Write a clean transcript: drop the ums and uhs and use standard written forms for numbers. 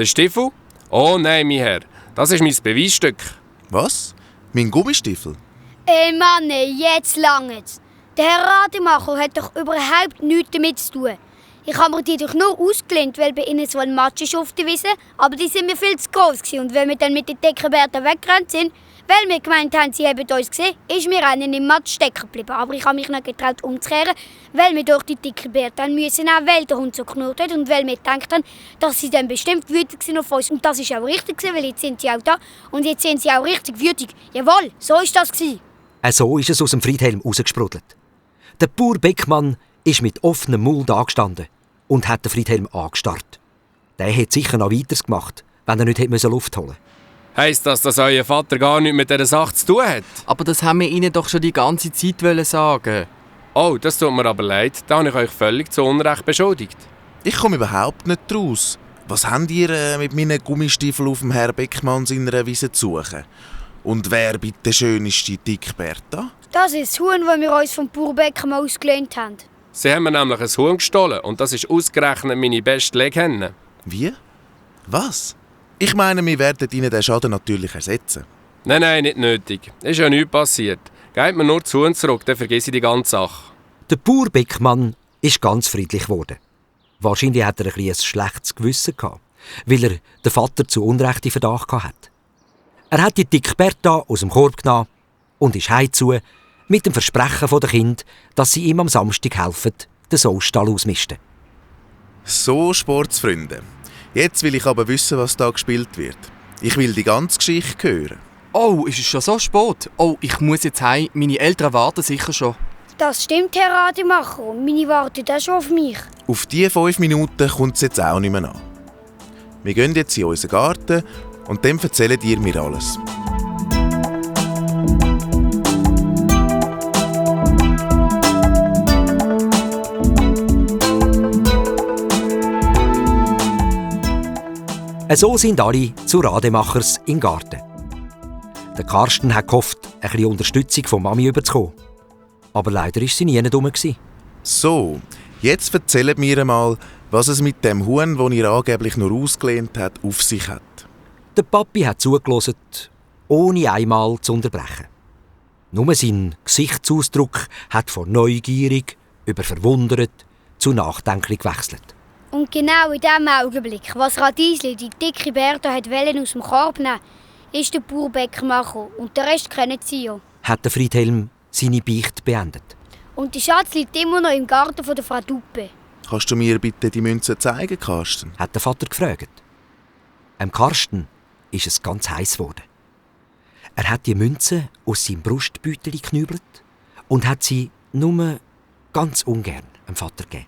Der Stiefel? Oh nein, mein Herr, das ist mein Beweisstück. Was? Mein Gummistiefel? Ey Mann, jetzt langt's. Der Herr Rademacher hat doch überhaupt nichts damit zu tun. Ich habe mir die doch nur ausgelehnt, weil bei ihnen so ein Matsch ist auf der Wiese, aber die sind mir viel zu groß gewesen. Und wenn wir dann mit den dicken Bärten weggerannt sind, weil wir gemeint haben, sie haben uns gesehen, ist mir einen im Matsch stecken geblieben. Aber ich habe mich nicht getraut umzukehren, weil wir durch die dicken Bärte müssen, auch weil der Hund so knurrt hat und weil wir gedacht haben, dass sie dann bestimmt wütend sind auf uns. Und das ist auch richtig, weil jetzt sind sie auch da und jetzt sind sie auch richtig wütend. Jawohl, so ist das gewesen. So ist es aus dem Friedhelm rausgesprudelt. Der Bauer Beckmann ist mit offenem Mund angestanden und hat den Friedhelm angestarrt. Der hätte sicher noch weiteres gemacht, wenn er nicht hätte Luft holen müssen. Heisst das, dass euer Vater gar nichts mit dieser Sache zu tun hat? Aber das haben wir Ihnen doch schon die ganze Zeit sagen. Oh, das tut mir aber leid. Da habe ich euch völlig zu Unrecht beschuldigt. Ich komme überhaupt nicht raus. Was habt ihr mit meinen Gummistiefeln auf dem Herr Beckmann seiner Wiese zu suchen? Und wer bitte schön ist die Dickberta? Das ist das Huhn, das wir uns vom Bauer Beckmann ausgelehnt haben. Sie haben mir nämlich ein Huhn gestohlen und das ist ausgerechnet meine beste Leghenne. Wie? Was? Ich meine, wir werden Ihnen den Schaden natürlich ersetzen. Nein, nicht nötig. Ist ja nichts passiert. Gebt mir nur das Huhn zurück, dann vergesse ich die ganze Sache. Der Bauer Beckmann ist ganz friedlich geworden. Wahrscheinlich hat er ein schlechtes Gewissen gehabt, weil er den Vater zu Unrecht in Verdacht hatte. Er hat die Dickberta aus dem Korb genommen und ist heimzu mit dem Versprechen der Kinder, dass sie ihm am Samstag helfen, den Saustall ausmisten. So, Sportsfreunde. Jetzt will ich aber wissen, was da gespielt wird. Ich will die ganze Geschichte hören. Oh, ist es schon so spät? Oh, ich muss jetzt heim. Meine Eltern warten sicher schon. Das stimmt, Herr Rademacher. Und meine warten auch schon auf mich. Auf die 5 Minuten kommt es jetzt auch nicht mehr an. Wir gehen jetzt in unseren Garten und dann erzählt ihr mir alles. So sind alle zu Rademachers im Garten. Der Karsten hat gehofft, ein bisschen Unterstützung von Mami überzukommen. Aber leider war sie nie rum. So, jetzt erzählt mir einmal, was es mit dem Huhn, das ihr angeblich nur ausgelehnt hat, auf sich hat. Der Papi hat zugelassen, ohne einmal zu unterbrechen. Nur sein Gesichtsausdruck hat von neugierig über verwundert zu nachdenklich gewechselt. Und genau in dem Augenblick, was Radiesli die dicke Berta hat aus dem Korb nehmen, ist der Bauer Beckmann gekommen. Und den Rest kennen Sie ja. Hat der Friedhelm seine Beichte beendet. Und der Schatz liegt immer noch im Garten von der Frau Duppe. Kannst du mir bitte die Münze zeigen, Karsten? Hat der Vater gefragt. Karsten ist es ganz heiß geworden. Er hat die Münze aus seinem Brustbeutel geknübelt und hat sie nur ganz ungern dem Vater gegeben.